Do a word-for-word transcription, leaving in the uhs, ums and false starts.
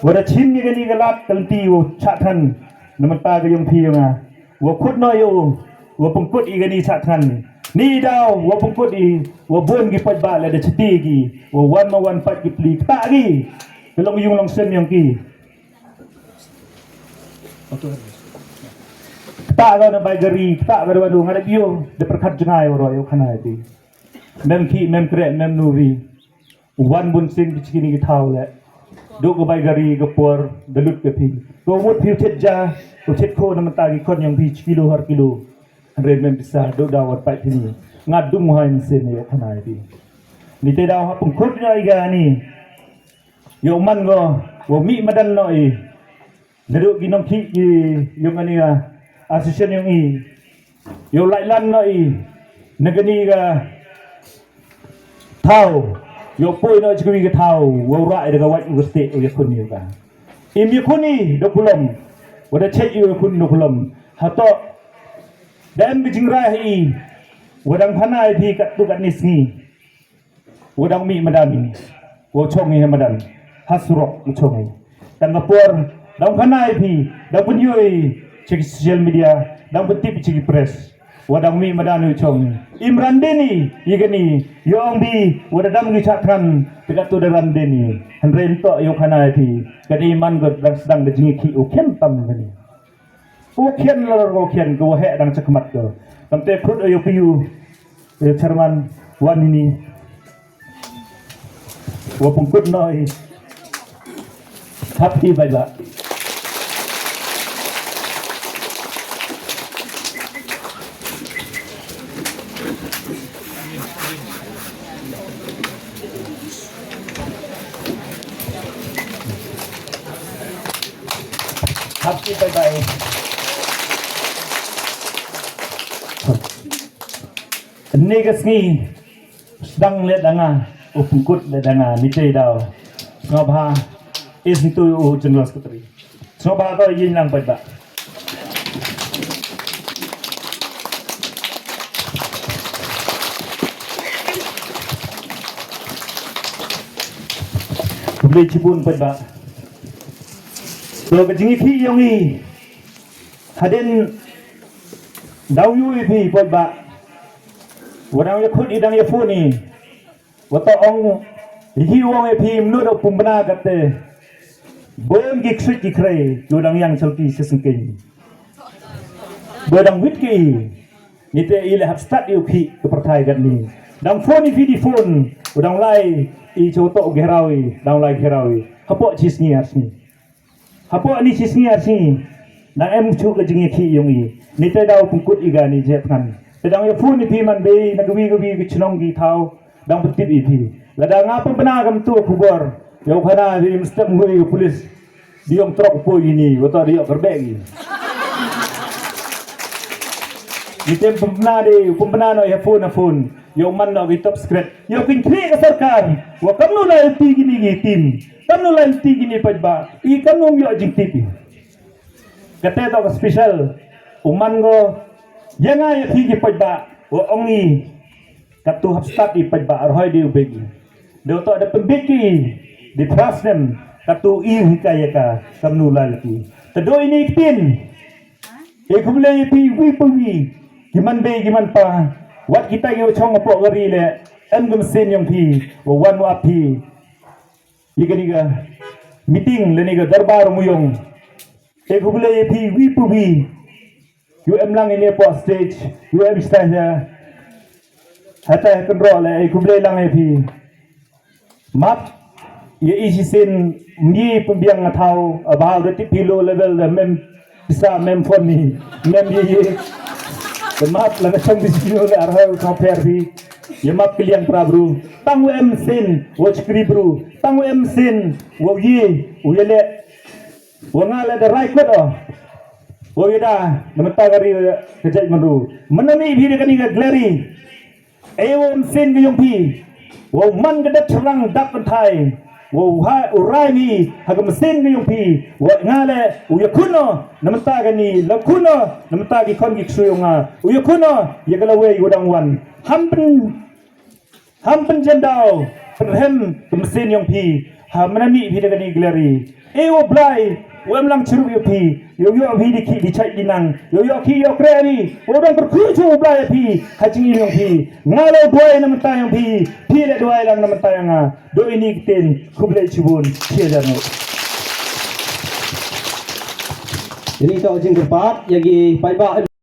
Wa da chim ya kani ka lad ka lynti wow chah thngan na mynta ka yong phi yong nga. Wow khut noh yow, wow pynkut i kani chah thngan. Ni daw wow pynkut i, wow bun ki paidbah leh da chiti ki, wow wan ma wan pat ki pli kata ki. Ka long yung long sem yong ki. Kata ka na bai gari, kata ka da wan du nga da biu, da pyrkhat jngai wow roi yow khana ya phi. Mem ki, mem kreh, mem nuri. Wan bun sing ki chiki ni ki thaw leh. Duk ka bai gari ka por, da lut ka phi. Ko mut phi u chet ja, u chet kho na mynta ki khon yong phi chi kilo har kilo. Hynre mem pisa, duk da wat pai phi ni. Nga dum hai ni sen yow khana ya phi. Ni te daw ha pynkhut ya i kani. Yow man ko, wow mih madan noh i. Nadooh ki nongkhih ki yong kani ka association yong i. Yow laitlan noh i. Na kani ka thaw. Yow poi noh chi kawi ka thaw. Wow rah i da ka wait u ka stieh u yakhun i yow ka. Im yakhun i da kulom. Wa da chait i yakhun da kulom. Hatoh. Da em ka jingrah i. Wa dang phana i phi kattu katni sngi. Wa dang mih madan, wa chong i ha madan, ha surok wa chong i. Tang ka por, dang phana i phi, dang pynyoo i cha ki social media, dang pyntip i cha ki press. Wa dang mih madan wa chong i. Im ran den i, ya kani, yow ong phi, wa da dam ki chah thngan, te katu da ran den i. Hynre ntoh yow khana i phi, kani man ko dang sdang da jingkhih u khem tam kani. U khian la u khian ko wa heh dang chakhmat ko. Kamte khut u yow phi u, u chairman wan ini. Wa pynkut noh i. Hap i bai ba. Hap i bai bai. Ni ka sngi sdang le da nga, u pynkut le da nga, ni te daw. Sngewbha, is ntu u General Secretary. Sngewbha ko yin lang paidbah. Khublei chibun paidbah. To ka jingyakhih yong i. Hadien daw yoo i phi paidbah. Wa dang yakhut i dang yaphone i. Wa toh ong, i hi ong i phi mnu da pumbna kate. Bun ki ksuid ki khrei, yow dang yang chalki shisngkeiñ. Bun dang wit ki, ni te i le hap stad i u khih ka pyrthai katni. Dang phone i phi di phone, u dang lai i cha u toh u gihraw i, dang lai gihraw i. Hapoh chi sngi ar sngi. Hapoh ni chi sngi ar sngi, dang em chu ka jingyakhih yong i. Ni te daw pynkut i kani chah thngan. Te dang yaphone i phi man bei, na kawi kawi ki chnong ki thaw, dang pyntip i phi. Lada nga pynbna kam tu khubor, yow khana i mstem hoi ka police. Di yong trok poi ini, wa toh di yong kerbek i. Ni te pynbna di, pynbna noh ya phone, ya phone. Yow man noh ki top secret. Yow kynkhih ka sorkar. Wa kamnu lai ti kini ki team. Kamnu lai ti kini paidbah. I kamnu ym yoh jingtip i. Kate toh ka special. U man ko. Ya nga ya phi ki paidbah. Wa ong i. Katu hap stad i paidbah. Rhoi di u bek i. Dei toh da pynbit ki. Di trust them. Katu i hikai ya ka. Kamnu lai ki. Te dooh ini ki tin. E khublei ya phi wi pa wi, ki man bei ki man pa, wat kita ki wa chong hapoh gari le, em ka machine yong phi, wa wan wa ap phi. Ye kani ka meeting le ni ka darbar mu yong. E khublei ya phi wi pa wi, yu em lang ini hapoh stage, yu em stage ya. Hata ya kynroh le, e khublei lang ya phi. Map, ya i shisien, mi pynbiang nga thaw, a bha da tip phi low level da mem pisa, mem phone ni, mem ye ye. Da map la nga chong di sino le arhoi u thong pher phi. Ya map kiliang pra bru. Tang u em sien, wa chkri bru. Tang u em sien, wa ye, u ye le. Wa nga le da rai kot o. Wa ye da, na mynta ka ri ka jait man ru. Mana mi phi da kani ka gleri. E wa em sien ka yong phi. Wa man ka dap chyrang dap kynthai. Wa u ha, u rai mi, ha ka machine ka yong phi. Wa nga le, u ya khuno, na mynta kani, la khuno, na mynta ki khon ki ksu yong nga. U ya khuno, ya ka lawei, wa dang wan. Ham pyn, ham pynjem daw, pynrhem, ka machine yong phi. Ha mana mi phi da kani gleri. E u Blai, u em lang chirup ya phi, yow yoh phi di khih di chait di nang, yow yoh khih yoh kreh ri, u dang kyrkhu chu u Blai ya phi, ha jingim yong phi, nga la u duwai na mynta yong phi, phi le duwai lang na mynta yong nga, do ini ktien, khublei chibun, chia jano. Ini toh jingkyrpad, ya ki paidbah